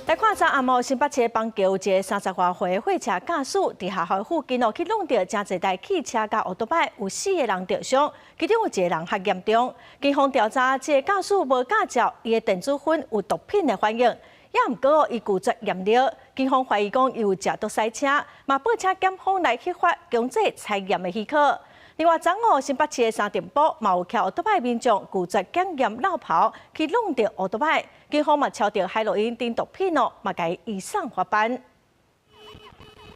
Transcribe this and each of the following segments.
來看昨暗暝新北市的邦橋有一个30外歲貨車駕駛，佇學校附近哦去挵著誠濟台汽車佮歐多擺，有四个人著傷，其中有一个人較嚴重。警方調查，這个駕駛無駕照，伊的電子薰有毒品的反應，也毋過伊拒絕驗尿。警方懷疑講伊有食毒駛車，嘛報請檢方來核發強制採驗的許可。另外，昨昏新北市的三重埔嘛有騎歐多擺民眾拒絕檢驗落跑，去挵著歐多擺，警方嘛抄著海洛因等毒品哦，嘛共伊移送法辦。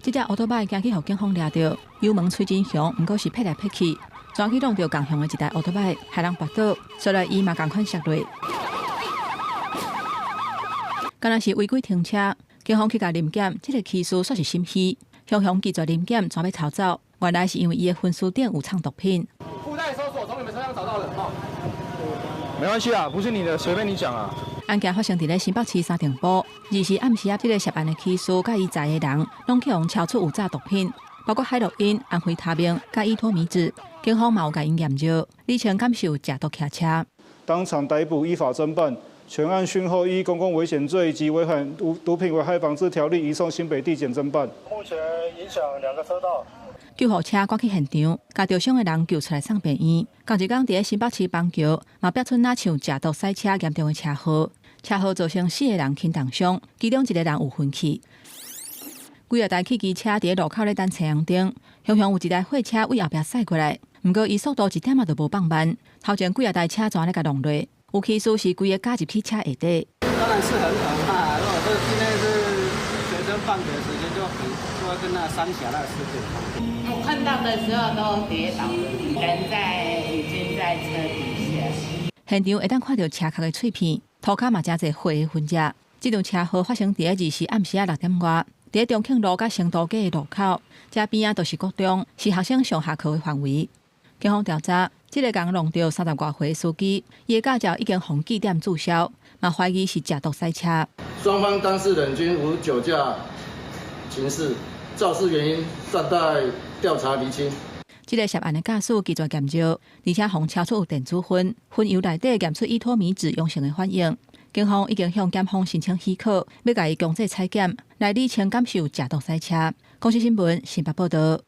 這隻歐多擺驚去予警方掠著，油門吹真強，毋過是撇來撇去，轉去挵著仝向的一台歐多擺，害人跋倒，所以伊嘛仝款摔落。敢若是違規停車，警方去共臨檢，這个騎士煞是心虛，雄雄拒絕臨檢，轉欲逃走。原來是因為伊的薰絲頂有藏毒品。附帶搜索，從你們車上找到的，哈。沒關係啊，不是你的，隨便你講啊。案件發生佇咧新北市三重埔，二時暗時仔，這个涉案的騎士佮伊載的人，攏去予抄出有詐毒品，包括海洛因、安非他命、佮依托咪酯。警方嘛有共𪜶驗尿，釐清敢是有食毒騎車。當場逮捕，依法偵辦。全案訊後依公共危險罪及違反毒品危害防制條例移送新北地檢偵辦。目前影響兩個車道。救護車趕去現場，共著傷的人救出來送病院。仝一工佇咧新北市邦橋，嘛爆出若像食毒駛車嚴重的車禍，車禍造成四个人輕重傷，其中一个人有昏去。幾若台汽機車佇咧路口咧等青紅燈，雄雄有一台貨車對後壁駛過來，毋過伊速度一點仔都無放慢，頭前幾若台車全咧共挵落，有騎士是規个加入去車下底。當然是很可怕，如果說今天是學生放學時間，就很就會跟那三峽那個事件。我看到的時候都跌倒，人在已經在車底下。現場會當看著車殼的碎片，塗跤嘛誠濟血的痕跡。這場車禍發生佇咧二時暗時仔6點外，佇咧中慶路佮成都街的路口，這邊仔都是國中，是學生上下課的範圍。警方調查，這个共挵著30外歲的司機，伊的駕照已經予記點註銷，嘛懷疑是食毒駛車。雙方當事人均無酒駕情事，肇事原因尚待調查釐清。這个涉案的駕駛拒絕驗尿，而且予抄出有電子薰，薰油內底驗出依托咪酯陽性的反應。警方已經向檢方申請許可，欲共伊強制採檢，來釐清敢是有食毒駛車。公視新聞新北報道。